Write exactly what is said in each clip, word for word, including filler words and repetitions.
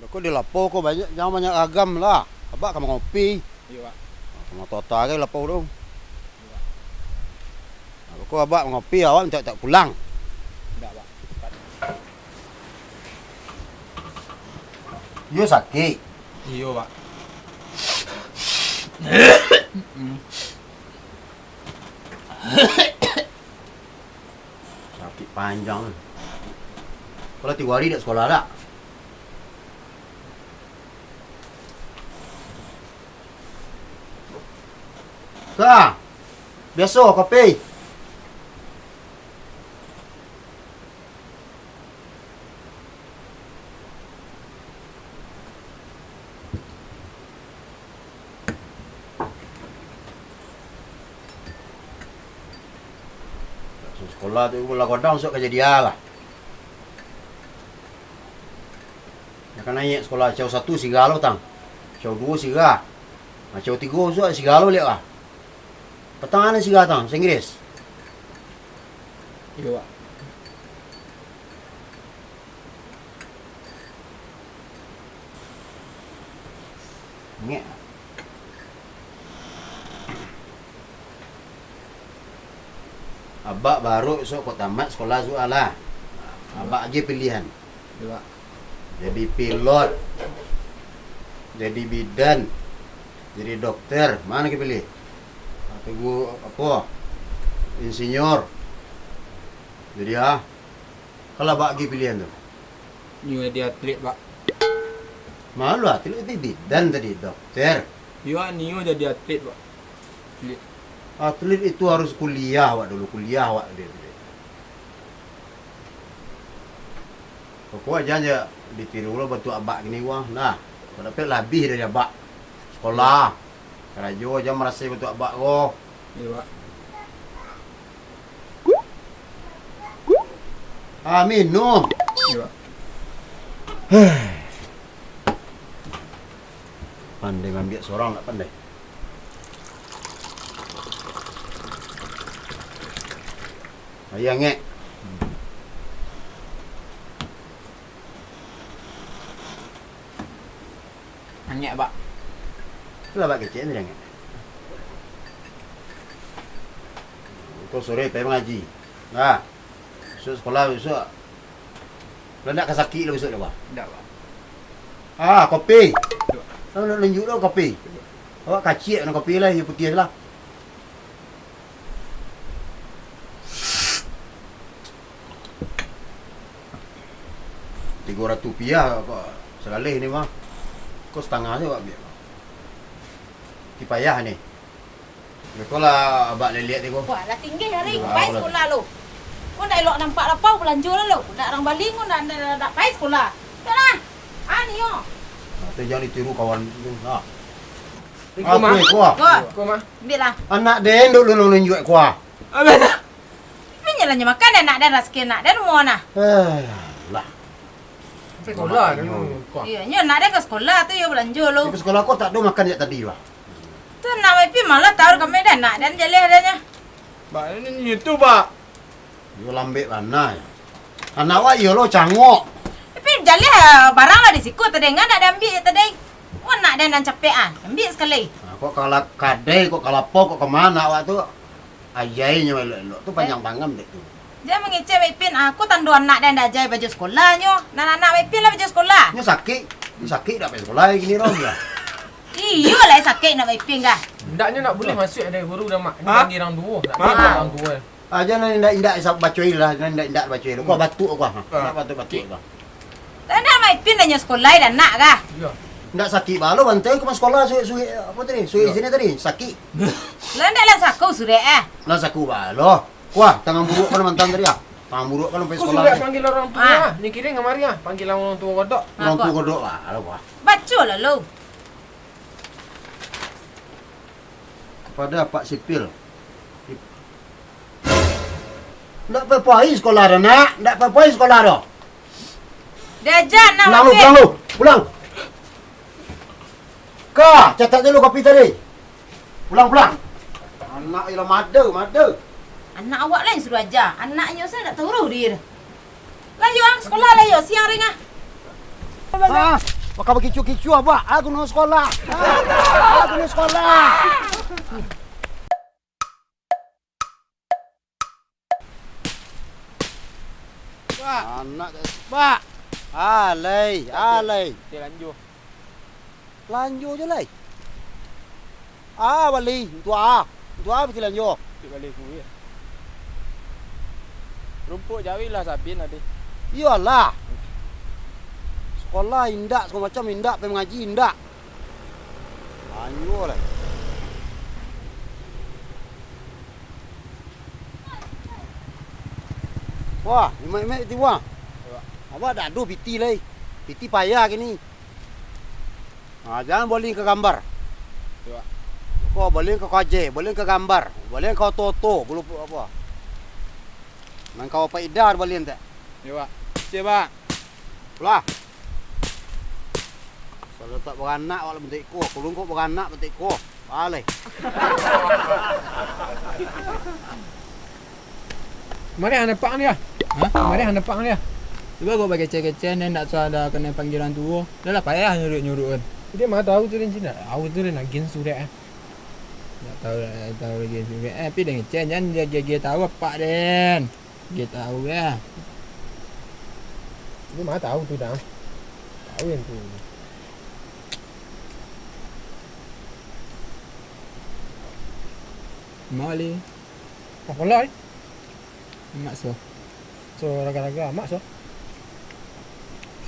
Kok di lapau ko banyak, jan banyak ragam lah. Abak ka mangopi. Iyo, Pak. Ka matoto agai lapau tu. Iyo, Pak. Nah, kok abak mangopi, awak mintak pulang. Indak, Pak. Iyo sakik. Iyo, Pak. Sakik panjang. Kalau tigo hari dak sekolah dak? Ka. Biaso, kopi. Sekolah tu lah godang sok ka jadi lah. Nak ka naiak sekolah cau satu siga lo tang. Cau duo siga. Nah, cau tigo sok siga lo liak lah. Patang ane siga tang, bahasa Inggris. Iyo, Pak. Ngek. Abak baru sok kok tamat sekolah sudah lah. Abak aja pilihan. Iyo, Pak. Jadi pilot, jadi bidan, jadi dokter, mano ka pilih? Atau gu-, apo? Insinyur. Jadi, ah, kalau abak aja pilihan tu. Nio jadi atlet, Pak. Malu atlet, tapi bidan tadi, dokter. Iyo, Pak, nio jadi atlet, Pak. Atlet. Atlet itu harus kuliah, Pak, dulu. Kuliah, Pak, dia, dia. Pokok aja, aja ditiru lo bantuak abak kini, wah. Nah, kok dapek labiah dari abak. Sekolah, karajo, aja marasai bantuak abak ko. Iyo, Pak. Ah, minum. Iyo, Pak. Pandai maambiak surang, ndak pandai. Ayo, Ngek. Angek, Pak. Itulah, Pak, kecek ni, Ngek. Engkau sore pai mangaji. Nah, bisuak sekolah, bisuak. Lah ndak ka sakik lah bisuak tu, Pak? Ndak, Pak. Ah, kopi. Ndak. Lah nak nunjuk lah kopi. Awak kaciak nak kopi lah, iyo putiah lah. Tigo ratuih rupiah kok sagaleh ni mah. Ko satangah se awak ambiak. Ti payah ni. Beko lah abak leliak ti ko. Wah, lah tinggi hari. Iyo, pai lah. Sekolah lo. Ko ndak elok nampak lapau balanjo lah lo. Ndak urang bali ko ndak, ndak, ndak pai sekolah. Yo lah. Ah, ni yo. Nah, tu jan ditiru kawan tu. Nah. Iko, Mah. Aku, ko, ah. Ko. Ko, Mah. Ambiak lah. Anak den dulu nunjuak ko, ah. Abah dah. Pai nyo lah nyo makan, anak den rasaki anak den rumo nah. Eh, lah. Sampai sekolah, Mak, den nyo. Ko. Iyo, nyo anak den ka sekolah tu, yo balanjo lo. Di sekolah ko tak ado makan jak tadi lah. Tu nak Mak Ipin malah tahu kami dah, anak den jaleh dah nyo. Bak, ni, ni tu, Bak. Yo lambek bana yo. Anak awak iyo lo cangok. Tapi jaleh, ah, barang lah di siko tadi, ngan nak diambiak je tadi. Wah, nak den nan capek ah, ambiak sakali. Nah, kok kalau kadai, kok ka lapau, kok ka ma awak tu, ajai nyo elok-elok tu, eh, panjang tangan dek tu. Jan mangecek Mak Ipin, aku tando anak den dak ajai baju sekolah nyo. Nan anak Mak Ipin lah baju sekolah. Nyo sakik, nyo sakik dak pai sekolah kini dah. Iyo lah sakik nak Mak Ipin kah? Ndaknyo ndak buliah masuak dari guru dah, Mak. Ini, hah? Panggil orang tua, nak, hah? Panggil orang tua. Ah, jan nan indak-indak sa-, bacoi lah, nan indak-indak bacoi lah. Kau batuk kau, ha. Ah. Nak batuk-batuk kau. Lah ndak Mak Ipin dah nyo sekolah dah nak kah? Iyo. Ndak sakik balo bantai kau sekolah suik-suik, apo tadi? Suik, iyo, sini tadi, sakik. Lah ndak lah saku surek eh. Lah saku balo. Wah, tangan buruk kan mantan tadi ah. Tangan buruk kan sampai sekolah. Kau sudah ni. Panggil orang tua. Ah. Ni kirim kamari ah. Panggil orang tua Godok. Orang tua Godok lah, alah, wah. Baco lah lo. Kepada Pak Sipil. Ndak pai-pai sekolah dah, nak. Ndak pai-pai sekolah dah. Diaja nak. Pulang lu, pulang lu. Pulang. Ka, catat dulu kopi tadi. Pulang, pulang. Anak ialah mada, mada. Anak awak lah yang suruh aja. Anaknyo sajo ndak tahu diri. Lah yo, ang sekolah lah yo, siang ringah. Ah, Mako bakicuah-kicuah, Bak. Aku nak sekolah. Ah, aku nak sekolah. Bak. Anak dah. Bak. Alai, alai. Dia lanjur. Lanjur je lai. Ah, bali. Untuak a? Untuak a piti lanjur? Untuak bali kuih. Rumpuik jawi lah sabin tadi. Iyolah. Sekolah indak, segala macam indak, pai mangaji indak. Lanjur lai. Wah, imaik-imaik piti wah. Yo. Awak dak ado piti lai. Piti payah kini. Ha, jan boli ka gambar. Yo. Ko boli ka kajai, boli ka gambar, boli ka oto-oto, bulu apo. Nan kawa paedah boli ente. Yo, Bak. Siap, Bak. Pulang. Sado tak baranak awak lah bantuak iko, kulun kok baranak bantuak iko. Baleh. Mari ang nampak ang dia. Hah? Mari ang nampak ang dia. Cubo kok bakecek-kecek, den ndak usah ado kanai panggilan tuo. Dah lah payah nyuruak-nyuruak kan. Dia mah tahu tu, den, cina. Tahu tu, den, agen surek, eh. Ndak tahu, ndak tahu lagi surek. Eh, pi den ngecek, jan dia agiah-agiah tahu apak den. Dia tahu ya. Dia mah tahu tu dah. Tahu yang tu. Mali. Apo lah, eh? Mak so. So, raga-raga, mak so.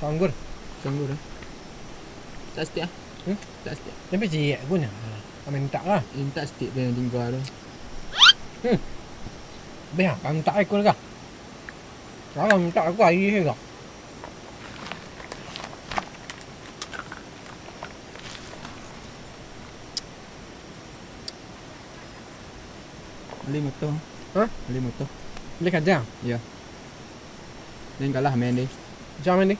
Sanggur. Sanggur, eh? Tak setik, ah? Hmm? Tak setik. Tapi ciek pun, ah. Kami mintak lah. Mintak setik, dia yang tinggal tu. Hmm. Beh, ah, kami mintak ikut lah. Kalau mintak aku, air je lah. Bali moto. Hah? Bali moto. Bali kajang? Iyo. Den kalah main deh. Siapa main deh?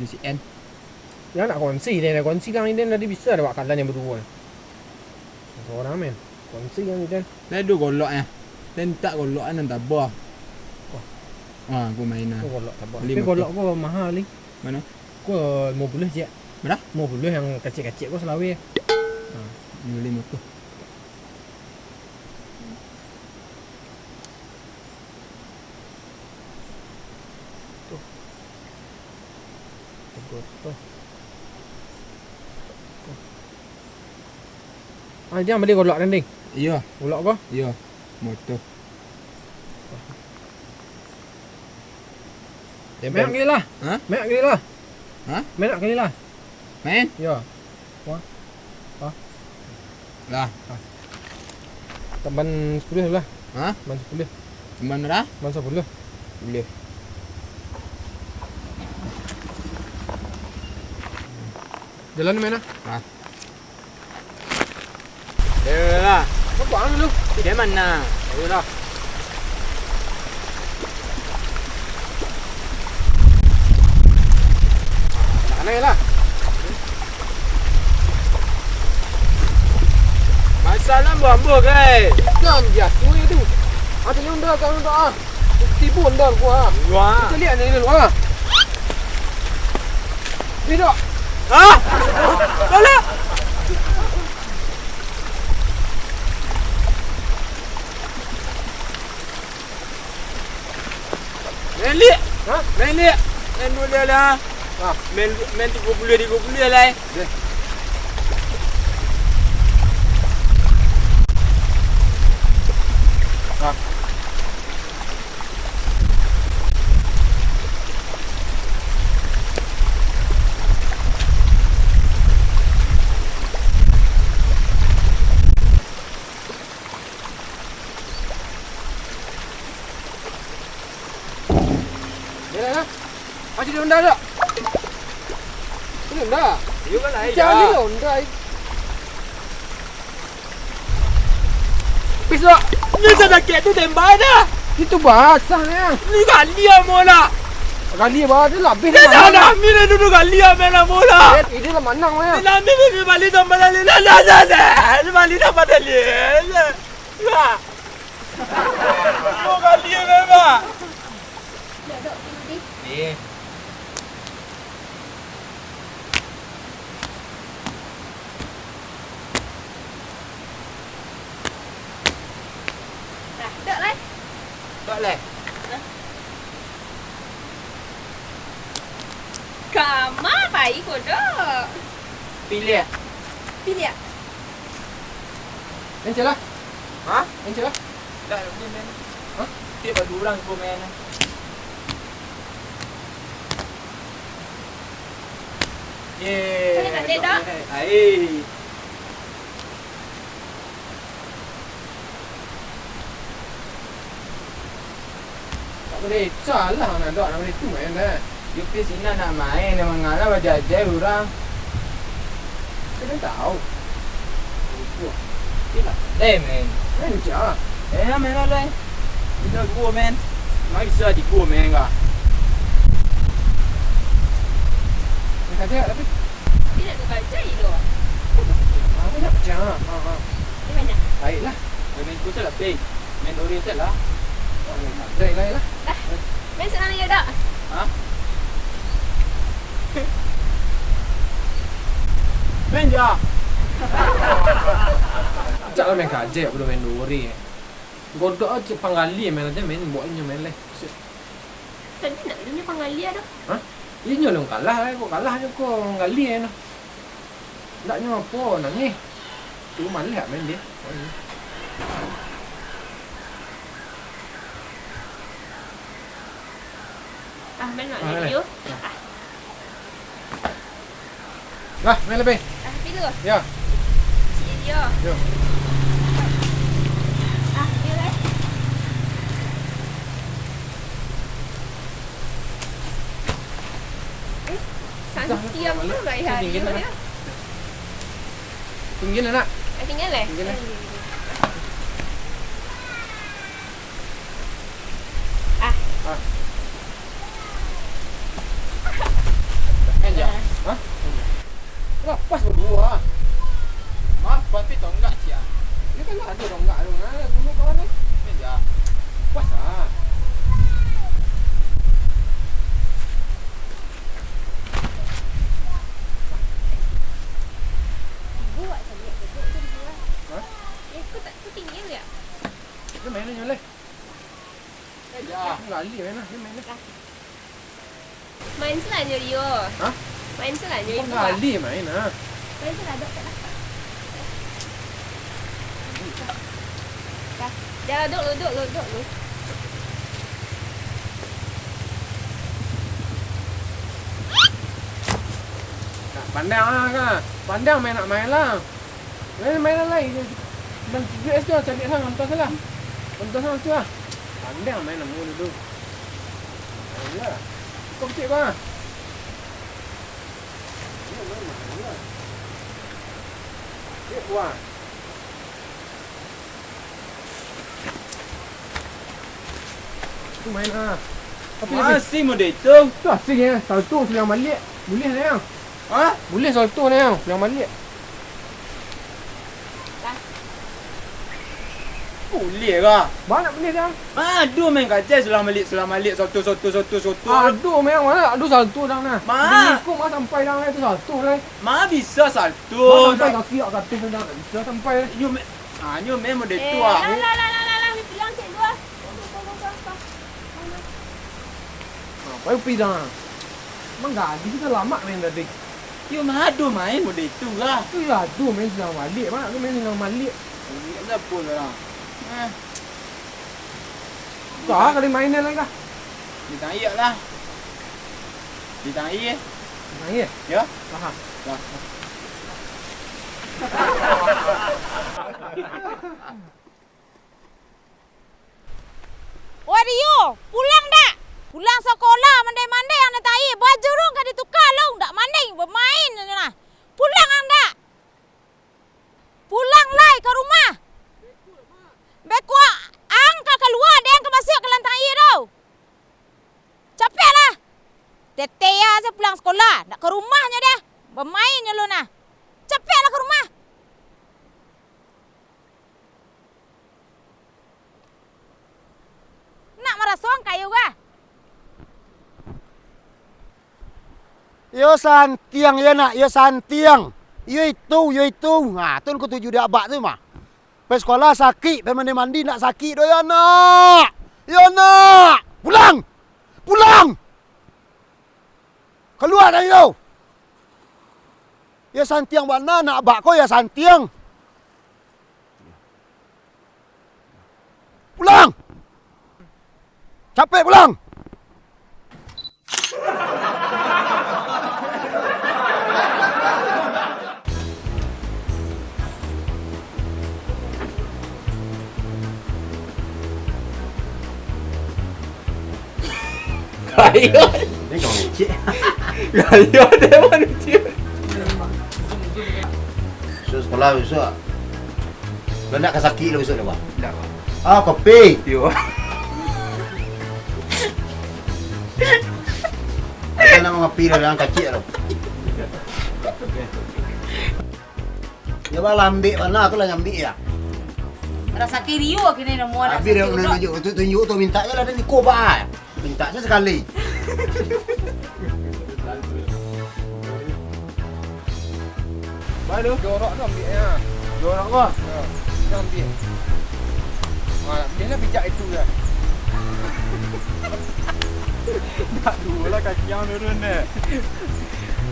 Di si N. Yo nak kongsi deh, nak kongsi kami deh, tadi bisa deh wak kalah yang baduo. Sorang main. Kongsi kami deh. Lah ado golok nyo. Den mintak golok nan tabah. Wah. Ah, aku main lah. Ko golok tabah. Bali moto. Tapi golok ko maha, Li. Mano? Ko limo puluah ciek. Bara? Limo puluah yang kacik-kacik ko salaweh. Ha. Bali moto. Tuh. Tegur tuh. Tuh. Ah, jan bali golok den, Ding. Iyo. Golok ko? Iyo. Moto. Main nak kali lah. Hah? Main nak kali lah. Hah? Main nak kali lah. Main? Yo. Wah. Wah. Lah. Ah. Tambahan sapuluah lah. Hah? Tambahan sapuluah. Tambahan bara? Tambahan sapuluah. Buliah. Jalan main lah. Ah. Yolah. Kau buang dulu. Di mana? Yolah. Sana lah. Masalah buah-buah, guys. Jam biasa itu. Ada yang dah kau dah. Tibo ndar gua. Wah. Kita lihat ni dulu, ha. Ni dok. Hah? Tolong. Melik. Hah? Melik. Main dulu lah. Ah. Main, main tigo puluah, tigo puluah lah, eh. Deh. Ah. Jalan lah. Macam dia Honda tak? Ini Honda. Dia kan lain. Macam ni lah Honda. Pis lah. Ni sadakik tu tembak dah. Itu basah ni. Ni gali amo lah. Gali bah, dia lah habis. Dia dah dah ambil dah dulu gali amo lah. Dia, dia lah manang lah. Dia dah ambil, dia balik tambah dalil. Dah, dah, dah, dah. Dia balik tambah dalil. Wah. Dua kali ya, Bang. Ni. Kama pai kodok. Piliah. Piliah. Main cel lah. Hah? Main cel lah. Dah, dah, main, main. Hah? Tiap ada orang ko main. Yeay. Saya tak ada dah. Ai. Tak boleh salah nak dok, nak boleh tu main dah. Yo, pi sinan nak main, nak mangalah bajajai urang. Kita tahu. Okey lah. Eh, main. Main je ah. Eh, main lah, Lai. Kita go, main. Mai bisa di go, main kah? Main saja tapi. Tapi nak tukar jari tu. Ah, banyak pecah. Ha, ha. Ni banyak. Baiklah. Main tu salah, Peng. Main duri salah. Baiklah, lah. Dah. Main senang je, Dok. Ha? Main je. Cak lah main kajek, belum main duri. Godok aja panggali main aja, main buat inyo main leh. Tadi nak inyo panggali ado. Hah? Inyo lah kalah, kok kalah nyo ko panggali ai noh. Ndak nyo apo, nangih. Tu maleh main dia. Ah, main nak Ah, video. Ah. Lah, main lebih. Ah, video. Ya. Video. Yo. Ah, video, eh. Eh, santiang tu lah ya, Tinggi dia, lah. Ya. Tinggi lah, nak. Eh, tinggi lah. Tinggi lah. Ah. Ah. Kan, ja? Ah. Hah? Lah, pas baduo ah. Maaf, tapi tonggak sia. Ini kan ada tonggak tu. Nah, dulu kawan tu. Kan, ja? Pas ah. Ibu awak caliak duduk tu di luar. Hah? Eh, kau tak, kau tinggi tak? Dia main aja lah. Eh, ja. Gali main lah, dia main lah. Main salah nyo, Rio. Hah? Main salah nyo, Rio. Gali main lah. Main salah, dok, tak dapat. Dah. Dah, duduk lu, duduk lu, duduk lu. Nah, pandang lah, kan. Pandang main nak main lah. Main, main lah lai. Nan tujuah S tu lah, caliak lah, antas lah. Antas lah tu lah. Pandai main namo dulu. Ayolah. Kau kecil kau lah. Cik, kuat. Tu main ah. Tapi lebih Masih muda itu. Tu asing ya, salto sulang balik. Boleh lah yang. Ha? Boleh salto lah yang, sulang balik. Boleh kah? Banyak boleh dah. Aduh, main kacau, sulang balik, sulang balik, salto, salto, salto, salto. Aduh, main mana? Aduh, salto dah nah. Ma. Di ikung mah sampai dah nah, tu salto lah. Ma bisa salto. Ma sampai kaki awak katuh dah, tak bisa sampai. Nyo main, ah, nyo main model tu ah. Eh, lah, lah, lah, lah, lah, lah, bilang cek dua. Apa yang pindah? Emang gaji kita lama main tadi. Yo, mah ado main model itu lah. Tu ya ado main sulang balik, mak tu main sulang balik. Ini kan dah pun lah. Eh. Kau kali main lain kah? Di tangan lah. Di tangan eh. Di tangan eh? Ya. Aha. Dah. Wah Rio, pulang dak? Pulang sakolah mandai-mandai ang nan tai, baju rung ka dituka lo, dak mandai, bamain nyo nah. Pulang ang dak? Pulang lai ka rumah. Beko ang ka kalua, dek ang ka masuak ka lantang aia tu. Capeklah. Tete ya se pulang sakolah, dak ka rumah nyo dah. Bamain nyo lo nah. Capeklah ka rumah. Nak maraso ang kayo gah? Iyo santiang, iyo nak, iyo santiang. Iyo itu, iyo itu. Nah, tu katuju dek abak tu mah. Pai sakolah sakik, pai mandi-mandi ndak sakik doh, iyo nak. Iyo nak. Pulang. Pulang. Kalua dari tu! Yo santiang bana, nak bak ko yo santiang. Pulang! Capek pulang! Ayo. Dia kawan kecil. Ayo, dia manusia. Besok sekolah besok. Lo nak ka sakik lo besok lo, Bang? Ndak, Bang. Ah, kopi. Yo. Asa nak mangapi lo, jangan kacik lo. Yo, Bang, lah ambiak bana tu lah, ambiak yo. Rasa kiri yo kini nemu anak. Habis dia sakit nak udah. Tunjuk tu, tunjuk tu, minta je lah, dan iko, Bang. Minta sajo sakali. Baru. Jorok tu ambiaknyo. Jorok ko? Yo, tu ambiak. Ha, ambiaklah pijak itu yo. Tak dulu lah kaki yang turun deh.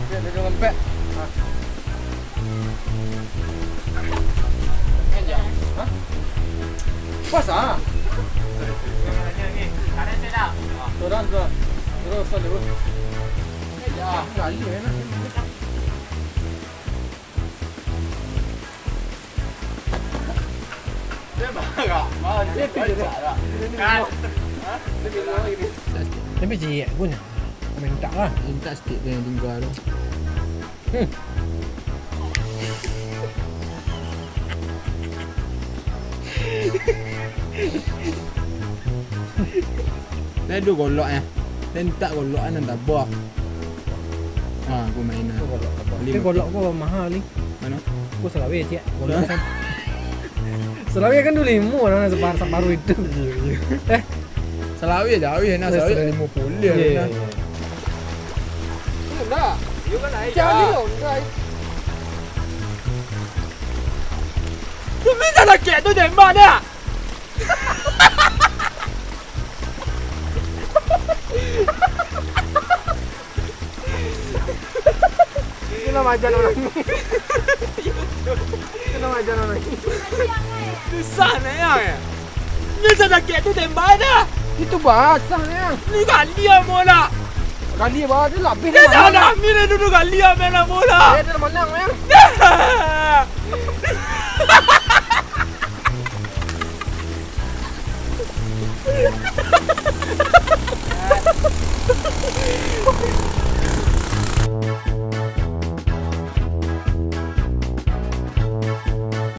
Dia duduk lempek. Ha. Hah? Pas ah. Turun, turun. Turun, turun. Ya, kali enak. Dia marah, marah. Dia tidur. Kan? Hah? Dia tidur lagi ni. Tapi ciek pun. Minta lah. Minta stik tu yang tinggal tu. Hmm. Dah dua golok eh. Dah minta golok kan, dah buah. Ha, aku main lah. Golok apa? Tapi golok ko maha ni. Mana? Ko salaweh ciek. Golok kan. Salaweh kan dulu limo lah, separuh, separuh itu. Iya, iya. Eh, Salaweh dah, weh, nak salaweh limo puluah. Iya, iya. Dah. Yo kan naik. Jangan dulu, dah. Tu minta sakik tu tembak dah. Itulah wajar orang ni. Itulah wajar orang ni. Susah nak ya. Ni sadakik tu tembak dah. Itu basah ni. Ni gali amo lah. Gali bah, dia lah habis. Dia dah lah ambil dulu gali amo lah. Dia dah manang ni.